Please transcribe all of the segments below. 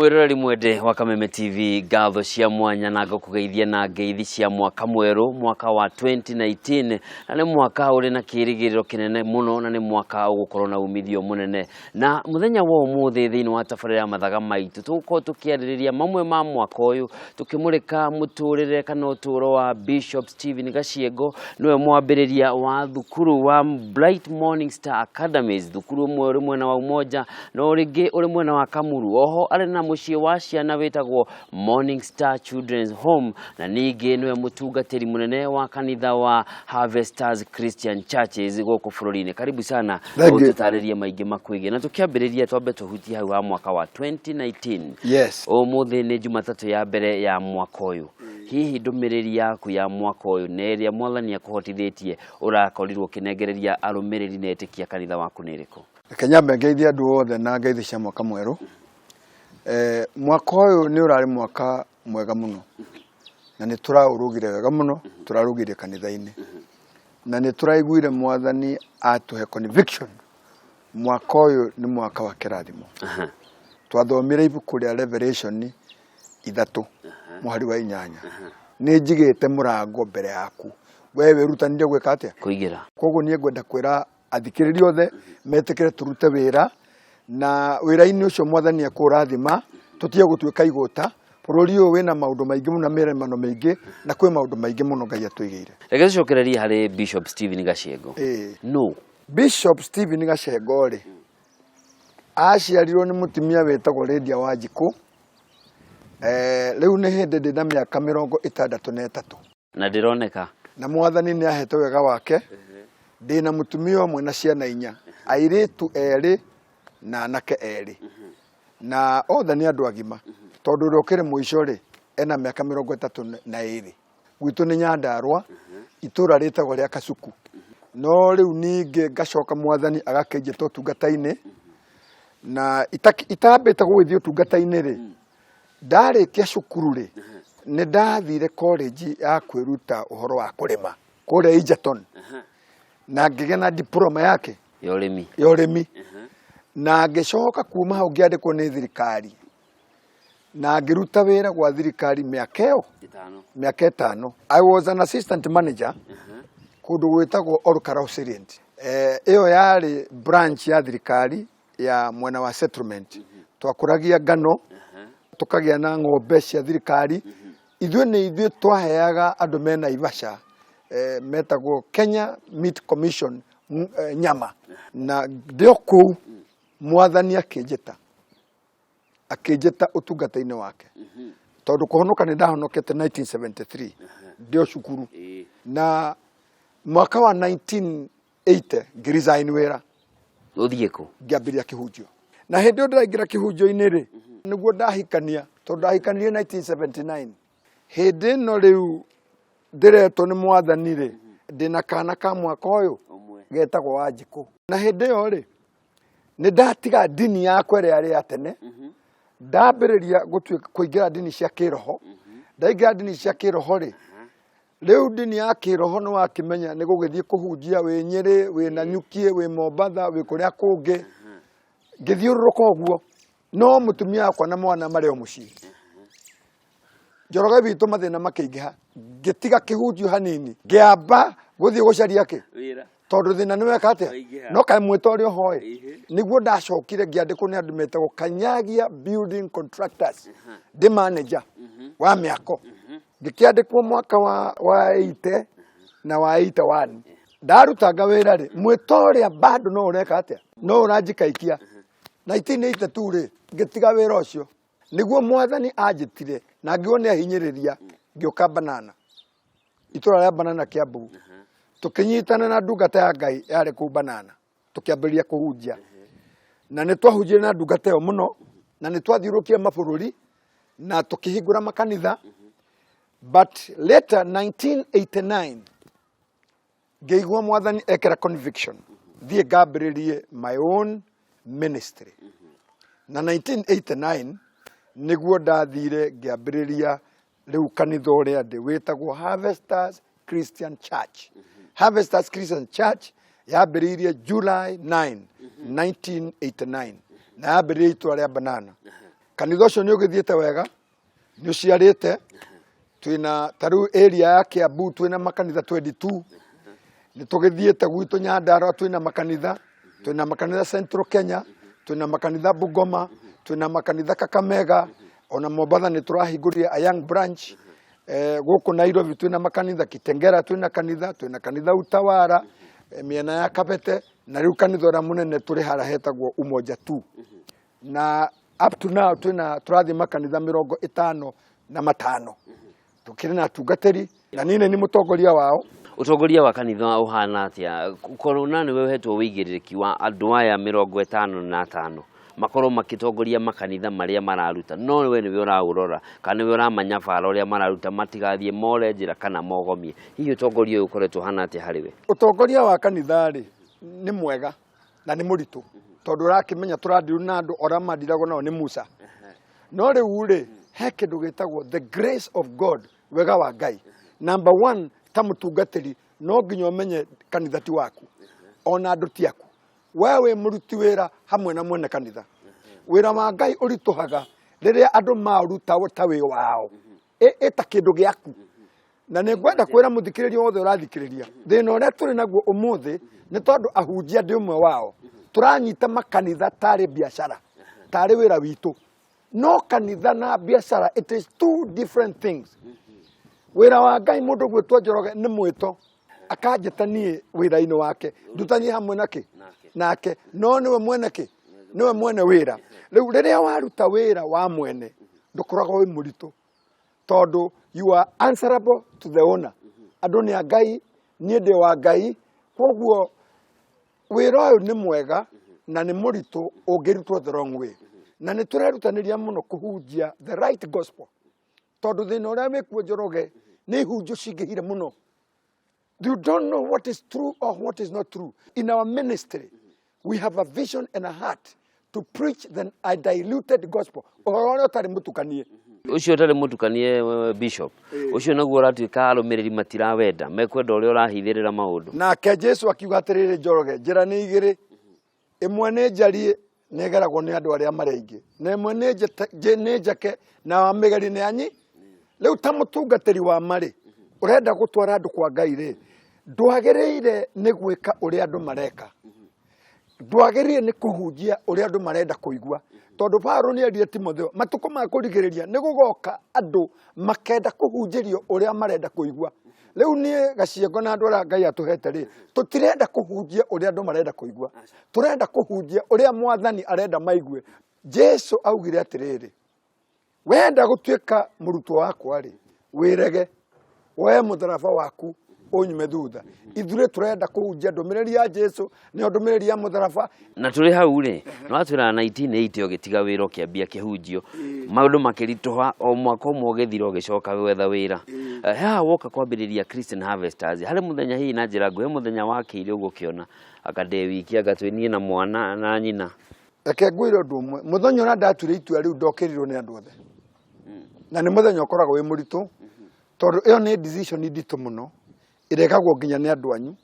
Mwĩroreri mwende wa Kameme TV, ngatho cia mwanya na ngũkũgeithia na ngeithi cia mwaka mwerũ, mwaka wa 2019, na nĩ mwaka ũrĩ na kĩrĩgĩrĩro kĩnene mũno, na nĩ mwaka ũgũkorwo na umithio mũnene. Na mũthenya wa ũmũthĩ thĩinĩ wa tabarĩra ya Mathaga Maitũ tũgũkorwo tũkĩarĩrĩria mamwe ma mwaka ũyũ, tũkĩmũrĩka mũtũrĩre kana ũtũũro wa Bishop Stephen Gaciengo, nĩwe mwambĩrĩria wa thukuru wa Bright Morning Star Academies, thukuru ũmwe ũrĩ mwena wa Umoja na ũrĩngĩ ũrĩ mwena wa Kamuru. Oho arĩ na mũciĩ wa ciana wĩtagwo Morning Star Children's Home, na ningĩ nĩwe mũtungatĩri mũnene wa kanitha wa Harvesters Christian Churches gũkũ bũrũri-inĩ. Karibu sana. Thank you. Ũtũtarĩrie maingĩ makwĩgiĩ, na tũkĩambĩrĩria twambe tũhutie hau ha mwaka wa 2019. Yes. Ũmũthĩ nĩ Jumatatũ ya mbere ya mwaka ũyũ. Hihi ndũmĩrĩri yaku ya mwaka ũyũ na ĩrĩa Mwathani akũhotithĩtie ũrakorirwo ũkĩnengereria arũmĩrĩri na etĩkia kanitha waku nĩ ĩrĩkũ? Reke nyambe ngeithie andũ othe na ngeithi cia mwaka mwerũ. Mwaka ũyũ nĩ ũrarĩ mwaka mwega mũno na nĩ tũraũrũgire wega mũno, tũrarũgire kanitha-inĩ na nĩ tũraiguire Mwathani atũhe conviction mwaka ũyũ nĩ mwaka wa kĩrathimo. Twathomire ibuku rĩa Revelation 3 mũhari wa 8, "Nĩ njigĩte mũrango mbere yaku, we wĩrutanĩrie gwĩka atĩa?" Kũingĩra. Koguo niĩ ngwenda kwĩra athikĩrĩria othe metĩkĩre tũrute wĩra, na wĩra-inĩ ũcio Mwathani ekũrathima, tũtige gũtuĩka igũta. Bũrũri ũyũ wĩna maũndũ maingĩ mũno na mĩremano mĩingĩ, na kwĩ maũndũ maingĩ mũno Ngai atũigĩire. Reke tũcokererie harĩ Bishop Stephen Gaciengo. No. Bishop Stephen Gacengo rĩ, aciarirwo nĩ mũtumia wĩtagwo Lydia Wanjikũ. Rĩu nĩ hĩndĩ ndĩna mĩaka 63. Na ndĩroneka. Na Mwathani nĩ ahete wega wake, ndĩna mũtumia ũmwe na ciana inya, airĩtu erĩ na anake erĩ, na othe nĩ andũ agima, tondũ ũrĩa ũkĩrĩ mũico rĩ, ena mĩaka 32. Gwitũ nĩ Nyandarũa, itũra rĩtagwo rĩa Kasuku. No rĩu ningĩ ngacoka Mwathani agakĩnjĩta ũtungata-inĩ, na itambĩte gũgĩthiĩ ũtungata-inĩ rĩ, ndarĩkia cukuru rĩ, nĩ ndathire college ya kwĩruta ũhoro wa kũrĩma kũrĩa Egerton, na ngĩgĩa na diploma yake ya ũrĩmi. Ya ũrĩmi. Na ngĩcoka kuma hau ngĩandĩkwo nĩ thirikari na ngĩruta wĩra gwa thirikari mĩaka ĩyo 5. Mĩaka 5. I was an assistant manager kũndũ gwĩtagwo Olkalou Salient. Ĩyo yarĩ branch ya thirikari ya mwena wa settlement. Twakũragia ngano, tũkagĩa na ng'ombe cia thirikari. Ithuĩ nĩ ithuĩ twaheaga andũ me Naivasha, metagwo Kenya Meat Commission, nyama. Na ndĩ o kũu Mwathani akĩnjĩta ũtungata-inĩ wake, tondũ kũhonoka nĩ ndahonokete 1973 ndĩ o cukuru. Na mwaka wa 1980 ngĩresign wĩra. Ũthiĩ kũ? Ngĩambĩrĩria kĩhunjio, na hĩndĩ ĩyo ndĩraingĩra kĩhunjio-inĩ rĩ, nĩguo ndahikania, tondũ ndahikanirie 1979. Hĩndĩ ĩno rĩu ndĩretwo nĩ Mwathani rĩ, ndĩna kana ka mwaka ũyũ ũmwe getagwo Wanjikũ. Na hĩndĩ ĩyo rĩ, nĩ ndatiga ndini yakwa ĩrĩa yarĩ ya tene, ndambĩrĩria gũtuĩka kũingĩra ndini cia kĩroho. Ndaingĩra ndini cia kĩroho rĩ, rĩu ndini ya kĩroho nĩ wakĩmenya nĩ gũgĩthiĩ kũhunjia, wĩ Nyĩrĩ, wĩ Nanyukiĩ, wĩ Mombatha, wĩ kũrĩa kũngĩ, ngĩthiũrũrũka ũguo, no mũtumia wakwa na mwana marĩ o mũciĩ. Njoroge witũ mathĩna makĩingĩha, ngĩtiga kĩhunjio hanini, ngĩamba gũthiĩ gũcaria kĩ wĩra. Tondũ thĩna nĩ weka atĩa? Waingĩha. No kaĩ mwĩta ũrĩa ũhoĩ. Nĩguo ndacokire ngĩandĩkwo nĩ andũ metagwo Kanyagia Building Contractors, ndĩ manager wa mĩako. Ngĩkĩandĩkwo mwaka wa 80 na wa 81. Ndarutanga wĩra rĩ, mwĩta ũrĩa bado no ũreka atĩa, no ũranjikaikia. 1982 rĩ, ngĩtiga wĩra ũcio nĩguo Mwathani anjĩtire, na ngĩona nĩ ahinyĩrĩria, ngĩũka Banana, itũra rĩa Banana, Kiambu. Tũkĩnyitana na ndungata ya Ngai yarĩ kũu Banana, tũkĩambĩrĩria kũhunjia, na nĩ twahunjirie na ndungata ĩyo mũno, na nĩ twathiũrũrũkire mabũrũri na tũkĩhingũra makanitha. But later 1989 ngĩigua Mwathani ekĩra conviction thiĩ ngambĩrĩrie my own ministry, na 1989 nĩguo ndathire ngĩambĩrĩria rĩu kanitha ũrĩa ndĩ wĩtagwo Harvesters Christian Church. Harvesters Christian Church yambĩrĩirie July 9, 1989, na yambĩrĩirie itũra rĩa Banana. Kanitha ũcio nĩ ũgĩthiĩte wega, nĩ ũciarĩte. Twĩna ta rĩu area ya Kiambu twĩna makanitha 22. Nĩ tũgĩthiĩte gwitũ Nyandarua twĩna makanitha, twĩna makanitha Central Kenya, twĩna makanitha Bungoma, twĩna makanitha Kakamega, ona Mombatha nĩ tũrahingũrire a young branch. Gũkũ Nairobi twĩna makanitha, Kitengera twĩna kanitha, twĩna kanitha Utawara, mĩena ya Kabete, na rĩu kanitha ũrĩa mũnene tũrĩ harĩa hetagwo Umoja 2. Na up to now twĩna tũrathiĩ makanitha 55. Tũkĩrĩ na atungatĩri na niĩ nĩ mũtongoria wao. Ũtongoria wa kanitha ũhana atĩa? Korona nĩwe ũhetwo wĩigĩrĩrĩki wa andũ aya 55 makorwo makĩtongoria makanitha marĩa mararuta, no we nĩwe ũraũrora kana nĩwe ũramanya bara ũrĩa mararuta matigathiĩ more njĩra kana mogomie. Hihi ũtongoria ũyũ ũkoretwo ũhana atĩa harĩ we? Ũtongoria wa kanitha rĩ nĩ mwega na nĩ mũritũ, tondũ ũrakĩmenya tũrandirwo na andũ arĩa mandiragwo nao nĩ Musa. No rĩu rĩ, he kĩndũ gĩtagwo the grace of God, wega wa Ngai. Number one, ta mũtungatĩri no nginya ũmenye kanitha ti waku, ona andũ ti aku. We wĩ mũruti wĩra hamwe na mwene kanitha. Wĩra wa Ngai ũritũhaga rĩrĩa andũ maũruta ta wĩ wao, ĩ ta kĩndũ gĩaku. Na nĩ ngwenda kwĩra mũthikĩrĩria wothe ũrathikĩrĩria, thĩna ũrĩa tũrĩ naguo ũmũthĩ nĩ tondũ ahunjia ndĩ ũmwe wao, tũranyita makanitha tarĩ biacara, tarĩ wĩra witũ. No kanitha na biacara, it is two different things. Wĩra wa Ngai, mũndũ gwĩtwo Njoroge nĩ mwĩto, akanjĩta niĩ wĩra-inĩ wake ndutanie hamwe nake nake, no nĩwe mwene kĩ, nĩwe mwene wĩra. Rĩu rĩrĩa waruta wĩra wa mwene ndũkoragwo wĩ mũritũ, tondũ you are answerable to the owner. Andũ nĩ a Ngai, niĩ ndĩ wa Ngai. Koguo wĩra ũyũ nĩ mwega na nĩ mũritũ ũngĩrutwo the wrong way, na nĩ tũrerutanĩria mũno kũhunjia the right gospel, tondũ thĩna ũrĩa wĩkuo, Njoroge, nĩ ihunjio cingĩhire mũno. You don't know what is true or what is not true. In our ministry, we have a vision and a heart to preach the undiluted gospel, ũhoro ũrĩa ũtarĩ mũtukanie. Ũcio ũtarĩ mũtukanie, bishop, ũcio naguo ũratuĩka arũmĩrĩri matirawenda, mekwenda ũrĩa ũrahithĩrĩra maũndũ. Nake Jesu akiuga atĩrĩrĩ, Njoroge, njĩra nĩ igĩrĩ, ĩmwe nĩ njariĩ, nĩ ĩgeragwo nĩ andũ arĩa marĩ aingĩ, na ĩmwe nĩ njeke na wamĩgeri nĩ anyi. Rĩu ta mũtungatĩri wa marĩ ũrenda gũtwara andũ kwa Ngai rĩ, ndwagĩrĩire nĩ gwĩka ũrĩa andũ mareka, ndwagĩrĩire nĩ kũhunjia ũrĩa andũ marenda kũigua, tondũ Paulo nĩ erire Timotheo, matukũ ma kũrigĩrĩria nĩ gũgoka andũ makenda kũhunjĩrio ũrĩa marenda kũigua. Rĩu niĩ Gaciengo na andũ arĩa Ngai atũhete rĩ, tũtirenda kũhunjia ũrĩa andũ marenda kũigua, tũrenda kũhunjia ũrĩa Mwathani arenda maigue. Jesu augire atĩrĩrĩ, wenda gũtuĩka mũrutwo wakwa rĩ, wĩrege, woe mũtharaba waku, ũnyume thutha. Ithuĩ tũrenda kũhunjia ndũmĩrĩri ya Jesu, nĩyo ndũmĩrĩri ya mũtharaba. Na tũrĩ hau rĩ, nĩ watwĩra 1980 ũgĩtiga wĩra ũkĩambia kĩhunjio, maũndũ makĩritũha, o mwaka ũmwe ũgĩthira ũgĩcoka gwetha wĩra. Haha woka kwambĩrĩria Christian Harvesters, harĩ mũthenya hihi na njĩra nguhĩ mũthenya wakĩire ũguo ũkĩona anga ndĩ wiki, anga twĩ niĩ na mwana na nyina? Reke ngwĩre ũndũ ũmwe, mũthenya ũrĩa ndatuire itua rĩu ndokĩrirwo nĩ andũ othe, na nĩ mũthenya ũkoragwo wĩ mũritũ, tondũ ĩyo nĩ decision nditũ mũno, ĩrekagwo nginya nĩ andũ anyu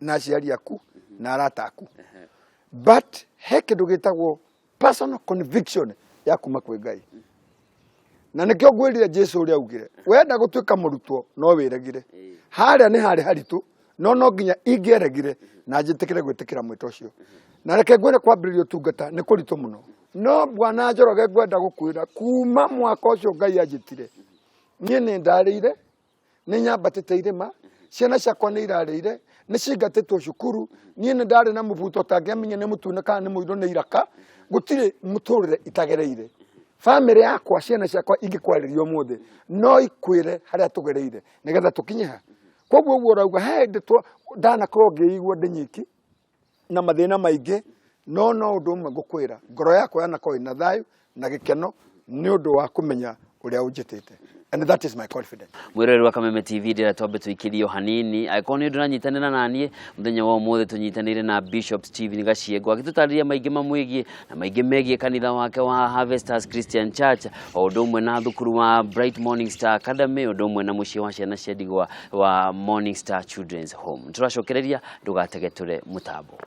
na aciari aku na arata aku, but he kĩndũ gĩtagwo personal conviction ya kuma kwĩ Ngai. Na nĩkĩo ngwĩrire Jesu ũrĩa augire, wenda gũtuĩka mũrutwo no wĩregire. Harĩa nĩ harĩ haritũ, no no nginya ingĩeregire na njĩtĩkĩre gwĩtĩkĩra mwĩto ũcio. Na reke ngwĩre, kwambĩrĩria ũtungata nĩ kũritũ mũno, no bwana Njoroge, ngwenda gũkwĩra kuma mwaka ũcio Ngai anjĩtire, niĩ nĩ ndarĩire, nĩ nyambatĩte irĩma, ciana ciakwa nĩ irarĩire, nĩ cingatĩtwo cukuru, niĩ nĩ ndarĩ na mũbuto ũtangĩamenya nĩ mũtune kana nĩ mũirũ nĩ iraka. Gũtirĩ mũtũrĩre itagereire. Bamĩrĩ yakwa, ciana ciakwa ingĩkwarĩria ũmũthĩ no ikwĩre harĩa tũgereire nĩgetha tũkinye ha. Koguo ũguo ũrauga, he hĩndĩ ndanakorwo ngĩigua ndĩ nyiki na mathĩna maingĩ, no no ũndũ ũmwe ngũkwĩra, ngoro yakwa yanakorwo ĩna thayũ na gĩkeno nĩ ũndũ wa kũmenya ũrĩa ũnjĩtĩte, and that is my confidence. Mwĩroreri wa Kameme TV, ndĩra twambe tũikĩrio hanini. Angĩkorwo nĩ ũndũ ũranyitanĩra naniĩ mũthenya wa ũmũthĩ, tũnyitanĩire na Bishop Stephen Gaciengo agĩtũtarĩria maingĩ mamwĩgiĩ na maingĩ megiĩ kanitha wake wa Harvesters Christian Church, o ũndũ ũmwe na thukuru wa Bright Morning Star Academy, ũndũ ũmwe na mũciĩ wa ciana cia ndigwa wa Morning Star Children's Home. Tũracokereria, ndũgategetũre mũtambo.